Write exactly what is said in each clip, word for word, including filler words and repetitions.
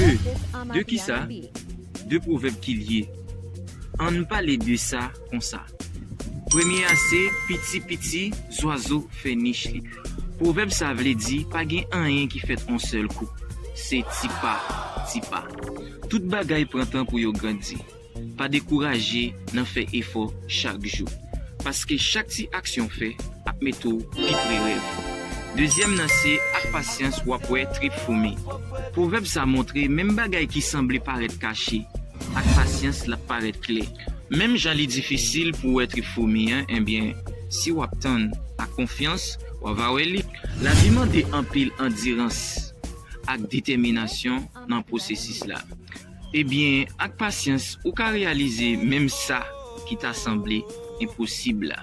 De kisa? De pwovèb ki lye. Ann pale de sa konsa. Premye a se piti piti zwazo fè nich li. Pwovèb sa vle di pa gen anyen ki fèt on sèl kou. Se ti pa, ti pa. Tout bagay pran tan pou yo grandi. Pa dekouraje nan fè efò chak jou. Paske chak ti aksyon w fè ap mete w pi pre rèv. Dezyèm nan se ak pasyans w ap wè trip foumi. Pwovèb sa montre menm bagay ki sanble parèt kache, ak pasyans l ap parèt klè. Menm jan li difisil pou w wè trip foumi an, ebyen, si w ap tann ak konfyans, w a va wè li. Lavi mande anpil andirans ak detèminasyon nan pwosesis la. Ebyen, ak pasyans, ou ka reyalize menm sa ki ta sanble enposib la.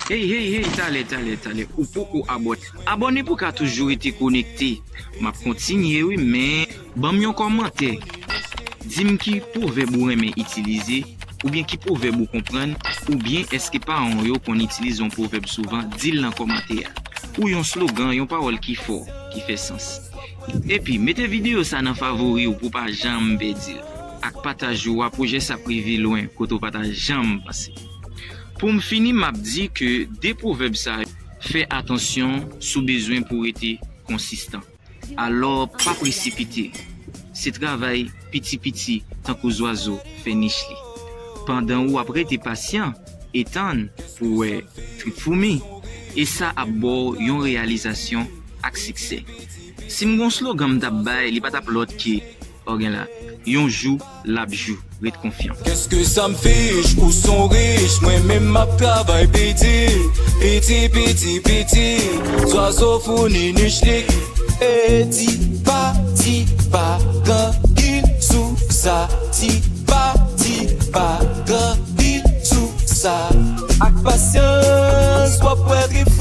Hey, hey, hey, talè, talè, talè, ou poko abòne. Abòne pou ka toujou rete konekte. M ap kontinye, wi, men ban m yon kòmantè. Di m ki pwovèb ou renmen itilize, oubyen ki pwovèb ou konprann, oubyen èske paran w yo konn itilize yon pwovèb souvan, di l nan kòmantè a. Ou yon slogan, yon pawòl ki fò, ki fè sans. Epi, mete videyo sa nan favori w pou w pa janm pèdi l. Ak pataj ou a, pwojè sa ap rive lwen kote w pa ta janm panse. Pou m fini, m ap di ke de pwovèb sa yo, fè atansyon si w bezwen pou w rete konsistan. Alò, pa presipite. Se travay piti piti tankou zwazo fè nich li. Pandan w ap rete pasyan e tann pou w wè trip foumi, e sa ap ba w yon reyalizasyon ak siksè. Si m gon slogan m t ap bay, li pa t ap lòt ke, o gen la, yon jou l ap jou, ret konfyan. Qu'est-ce que ça me fiche, ou son rich, mwen menm m ap travay piti, piti, piti, piti, zwazo founi nich li. E ti pa, ti pa, grandi sou sa, ti pa, ti pa, grandi sou sa. Ak pasyans, w ap wè trip